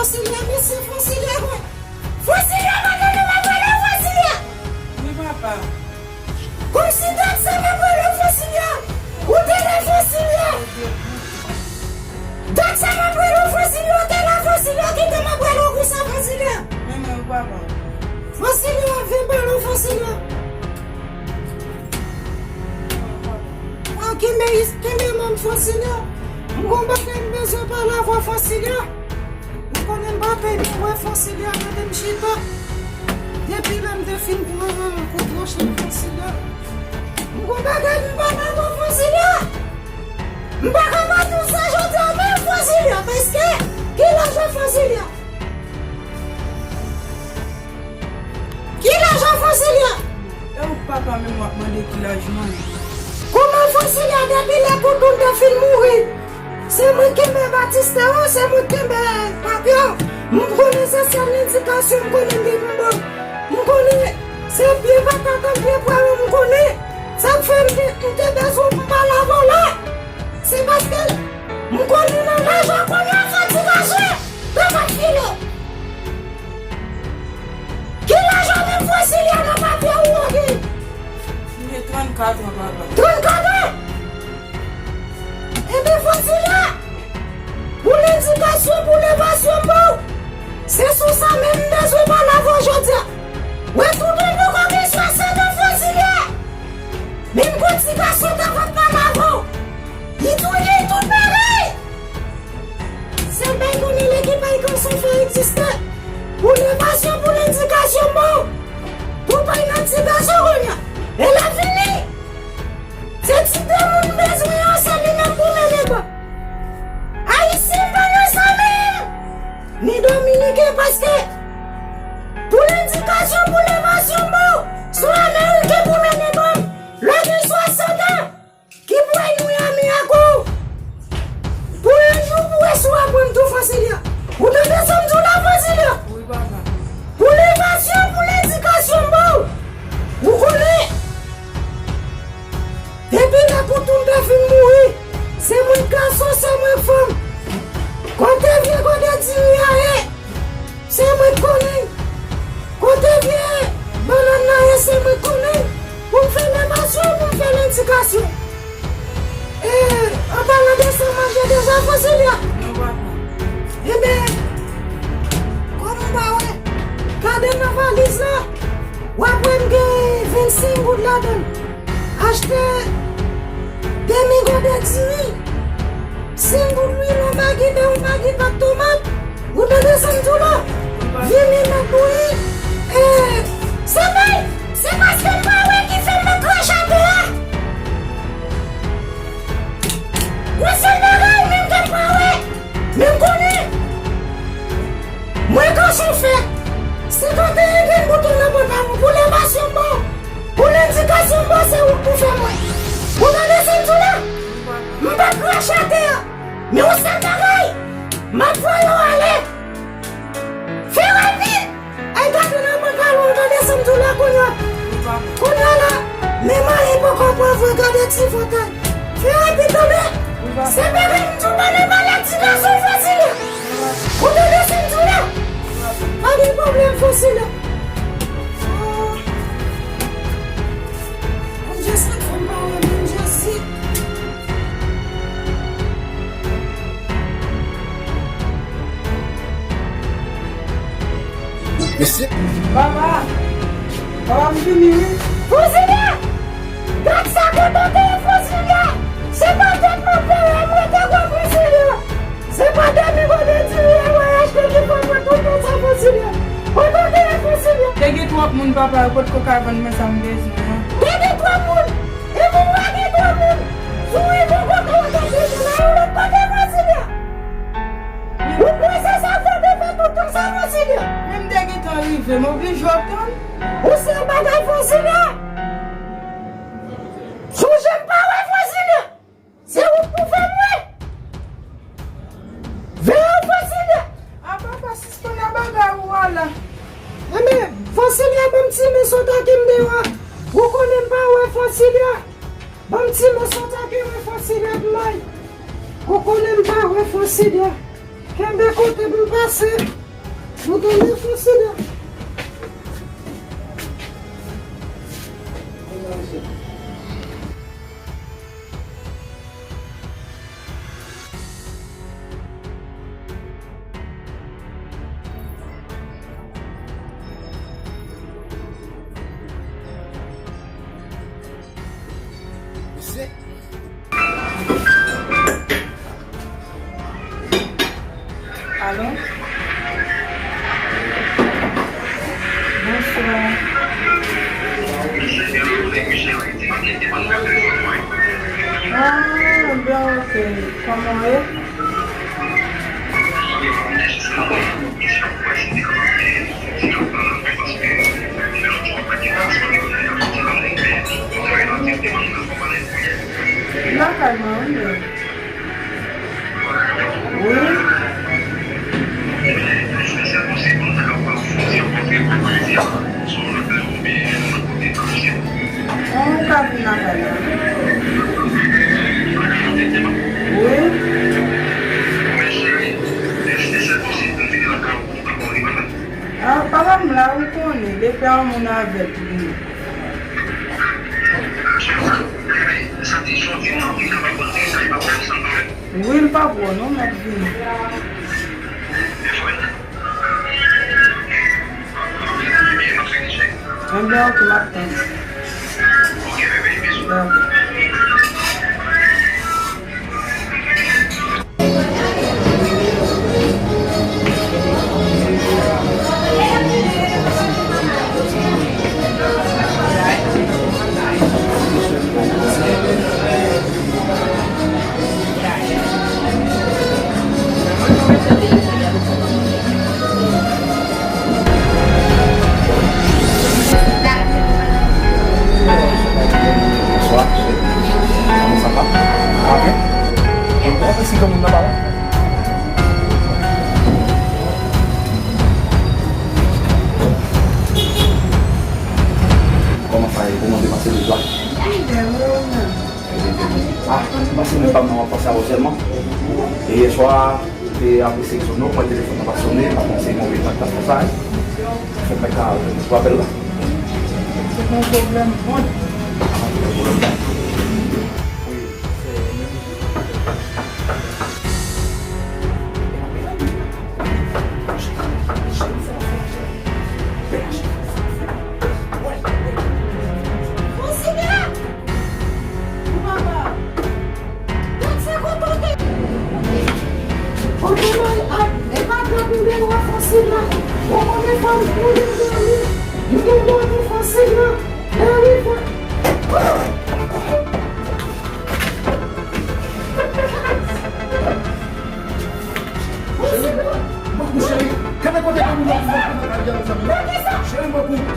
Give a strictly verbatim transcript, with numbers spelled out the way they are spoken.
Fonsilya, mesye Fonsilya, mwen. Fonsilya, madanm nan m ap rele w, Fonsilya. Wi, papa. Kòmsi dat sa m ap rele w, Fonsilya. Ou te la, Fonsilya. Dat sa m ap rele w, Fonsilya, ou te la, Fonsilya, ki tan m ap rele w konsa, Fonsilya. Men mwen, papa. Fonsilya, w ap vin pale w, Fonsilya. Mwen kenbe, kenbe men m, Fonsilya. M gon bagay m bezwen pale avè w, Fonsilya. Ou konnen m pa pè byen wè Fonsilya, gade m chita. Depi lè m te fin pran kout wòch la Fonsilya. M gon bagay m pale avè w Fonsilya. M pa ka pa di w sa jodi a menm Fonsilya, paske ki laj ou Fonsilya? Ki laj ou Fonsilya? E ou papa menm w ap mande ki laj mwen? Kòman Fonsilya depi lè Koutoun te fin mouri? Se mwen k kenbe batistè yo, se mwen k kenbe papye yo. M konnen se sèl endikasyon m konnen m gen pou m ba w. M konnen se pye patat ak pye pwa yo m konnen. Sa k fè m te, m te bezwen pou m pale avè w la. Se paske m konnen nan laj ou kounye a fatigase, pa fè filo. Ki laj ou menm Fonsilya nan papye ou yo gen? M gen trannkat an, papa. Trannkat an? Ebyen, Fonsilya, pou lendikasyon, pou levasyon ba w, se sou sa menm m bezwen pale avè w jodi a. Wè, Koutoun poko gen swasant an, Fonsilya. Menm gon ti gason ta va pale avè w. Li touye tout bagay. Sèl bay konnen lekip ay kanson fè egziste. Pou levasyon, pou lendikasyon ba w. Tou pay nan ti gason kounye a. E l ap vini. Se ti demoun m bezwen an, se li menm pou mennen ban. Ayisyen pa nan sa menm. Ni Dominiken paske pou lendikasyon, pou levasyon ba w, se Ameriken pou mennen ban. Lè gen swasant an, ki pou enmi anmi ak ou. Pou yon jou, pou wè si w ap pran tou Fonsilya. Ou tande sa m di w la, Fonsilya? Wi, papa. Pou levasyon, pou lendikasyon ba w. Ou konnen. Depi lè Koutoun te fin mouri, se mwen k gason, se mwen k fanm. Kote vye gode diri a ye, se mwen k konnen. Kote vye bannann nan ye, se mwen k konnen. Pou m fè levasyon, pou m fè lendikasyon. E, an palan de sa, manje deja, Fonsilya? Non, papa. Ebyen, kòm ou pa wè, gade nan valiz la, w ap wè m gen vennsenk goud ladan l. Achte demi gode diri, senk goud lwil, yon magi, de yon magi pak tomat. Ou tande sa m di w la? Vini met bouyi. E, se bay, se paske m pa wè ki fè m met krache atè a. Yon sèl bagay, menm ke m pa wè, men m konnen. Mwen gason fè. Senkanteyen grenn bouton nan pòtalan pou levasyon ba w. Pou lendikasyon ba w, se ou k pou fè mwen. Ou tande sa m di w la? M p ap krache atè a. Men yon sèl bagay, m ap voye w ale. Fè rapid. Ay, gade nan pantalon, gade sa m di w la kounye a. Kounye a la, menm anyen poko pran vre, gade ti vantay. Fè rapid tande. Se bagay m di w tande, maladi gason Fonsilya. Ou tande sa m di w la? Pa gen pwoblèm Fonsilya. Oh. Bondye santi m pa wè moun Jezi. Mesye. Papa! Papa, m vini, wi. Fonsilya! Gad sa kote w te ye, Fonsilya! Se pa tèt m ap peye, m rete gwo, Fonsilya! Se pa demi gode diri a mwen achte ki fè mwen tout tan sa, Fonsilya! Kote w te ye, Fonsilya? Te gen twòp moun, papa, yo potko ka vann mwen sa m bezwen an. Te gen twòp moun! E pou pa gen twòp moun, si w rive yon kote w te bezwen nan yon lòt kote, Fonsilya! Ou kwè se sa k fè w te fè tout tan sa, Fonsilya? Men m te gentan rive, m oblije w tann. Ou se bagay Fonsilya! Sonje m pa wè Fonsilya! Se ou k pou fè m wè! Veye w Fonsilya! A papa, sispann a bagay ou a la. Enben, Fonsilya, ban m ti men sa w take m deyò a. Ou konnen m pa wè Fonsilya. Ban m ti men sa w take wè Fonsilya pou mwen. Ou konnen m pa wè Fonsilya. Kenbe kote pou l pase. Nou tande Fransina. Alo? Bonswa. Ah, ben ok. Kòman w ye? Lakay mwen, wi. Wi. Ou ka vin lakay la. Wi. Ah, papa m la, ou konnen, depi yon moun avè l, li. Wi, l pa bon, non, mèt vini. Enben, ok, m ap tann. Dakò. Bonswa. Kòman sa va? Sa va byen? Bon, mwen si granmoun nan pa la. Kòman sa ye? Kòman te pase jou la? Byen, byen, byen. Ah, m pase menm pa m nan, w ap panse avè w sèlman. E yè swa, m te apresye sone w, mwen telefòn nan pa t sone, m pa konn se move tan k t ap fè sa, fè m pa ka jwenn sou apèl la. Se pa yon pwoblèm kont. Fransina! Ou papa! Gad sa kote w te. Kote w al ak, e pa gad m gen dwa fasil la. Ou konnen fò m kouri m dòmi. M gen dwa gen fasil la. Dòmi fò. Cheri, mwen kou cheri. Kenbe kote w menm la. Cheri, mwen kou.